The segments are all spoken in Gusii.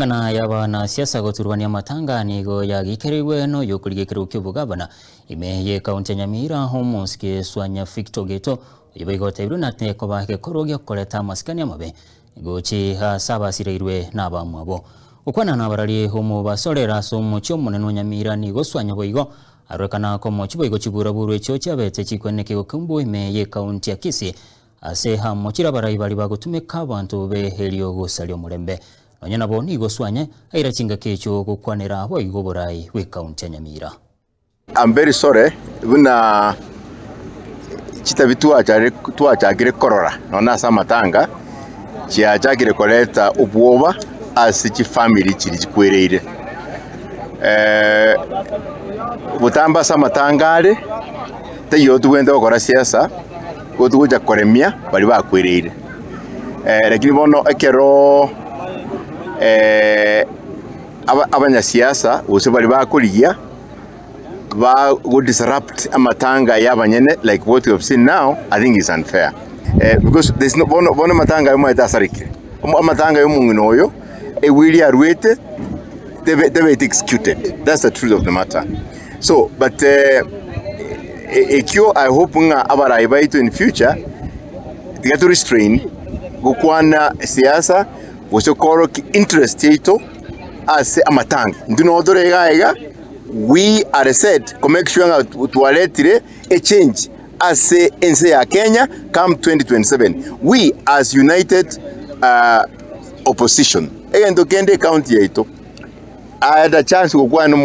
Eng'ana y'abanasiasa goturubania amatanga nigo yagikereirwe noyokorigia ekerogo ki'obogabana ime y'ekaunti ya Nyamira omosike Swanya Victor Ogeto oyio boigo otebirwe natekoba egekorwa gi'okoreta amasikani amabe gochi ase abasireirwe na abamwabo. Gokwana nabarari omobasorera ase omochie omonene o Nyamira nigo Swanya boigo arorekana komochia boigo chiburaburwa echio chiabete chikwenekigwa gokumbu ime y'ekaunti ya Kisii Ase amochire abarai baria bagotumeka abanto bobe erio gosaria omorembe. Nonya nabo nigo Swanye aira chingaki echio gokwanera boigo oborai bw'ekaunti ya Nyamira. I'm very sorry buna chitabi twachakire korora nonya ase amatanga chiachakire koreta obwoba ase chifamiri chiria chikwereire. Botambe ase amatanga are taiyo tobwenerete gokora siasa. Nigo togocha koremia baria bakwereire. Lakini bono ekero abanyasiasa gose baria bakorigia bago disrupt amatanga ya abanyene like what we have seen now, I think is unfair. Because there's no bono bono amatanga aye omanyete asarekire. Amatanga ya omong'ina oyo, ewiri arwete tebe tebeti executed. That's the truth of the matter. So but ekio I hope ng'a abarai baito in future tiga to restrain gokwana siasa gose koorokia interest yaito ase amatanga. Intwe noo tore iga iga we are set ko make sure ng'a twaretire echange ase ense ya Kenya come 2027 we as united opposition. Egento kende ecounty yaito. I had a chance gokwana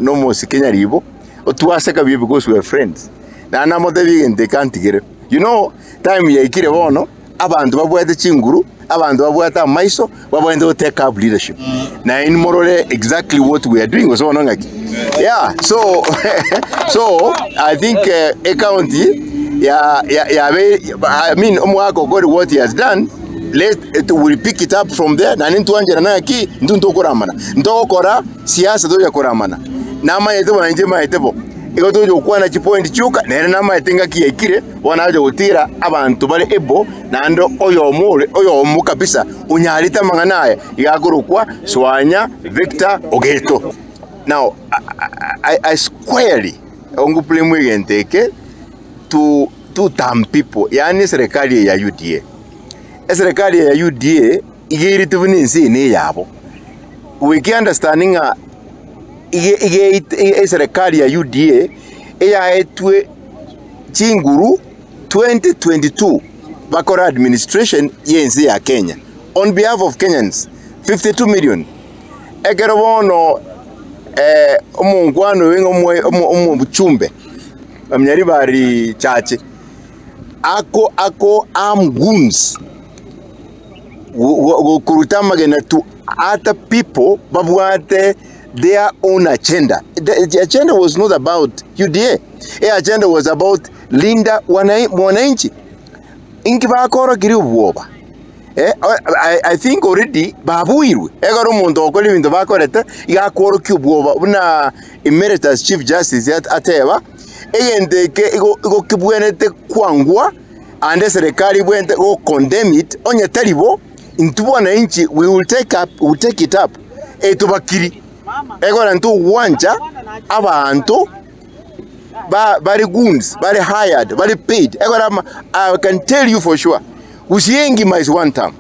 nomosike nyaribo, twaseka buya because we are friends. Naende namotebia egento eke antigere. You know, time yaikire bono, abanto babwate chinguru, abanto babwate amaiso, babwenerete go take up leadership. Na inwe morore exactly what we are doing gose bono ng'aki. Yeah, so so I think eh, ecounty ya ya yabe I mean omwaka okore what he has done Let it will pick it up from there naende ntwancherana ng'aki intwe ntokoramana ntogokora siasa tocha koramana namanyete bo nainche maete bo igo togocha gokwana chipoint chioka nere namaete ngaki yaikire bono agocha gotira abanto bare able naende oyomo ore oyomo kabisa onyarete amang'ana aya iga akorokwa Swanya Victor Ogeto now I, I squarely ongoblame egento eke to to term people yaani eserekari eye ya UDA. Eserekari eye ya UDA iga eirete buna ense eye neyabo. We can understand ng'a iga iga eserekari ya UDA eyaetwe chinguru 2022 bakore administration y'ense ya Kenya on behalf of Kenyans 52 million. Ekero bono omonkwano oyo ng'a omochumbe Banyaribari chache ako ako arm goons gokoruta amagena to other people babwate their own agenda. The agenda was not about UDA. The agenda was about Linda mwananchi. Inki bakorokirie obwoba? Eh, I, I think already babuirwe. Ekero omonto ogokora ebinto bakorete, iga akworokia obwoba buna Emeritus Chief Justice ateba, egento eke igo igo kebwenerete kwangwa ande eserekari ebwenerete go condemn it, onye tari bo, intwe bwananchi we will take up, we will take it up etobakiri. Ekero ntogwancha abanto ba bare goons, bare hired, bare paid. Ekero ama I can tell you for sure, Gusii engima is one term.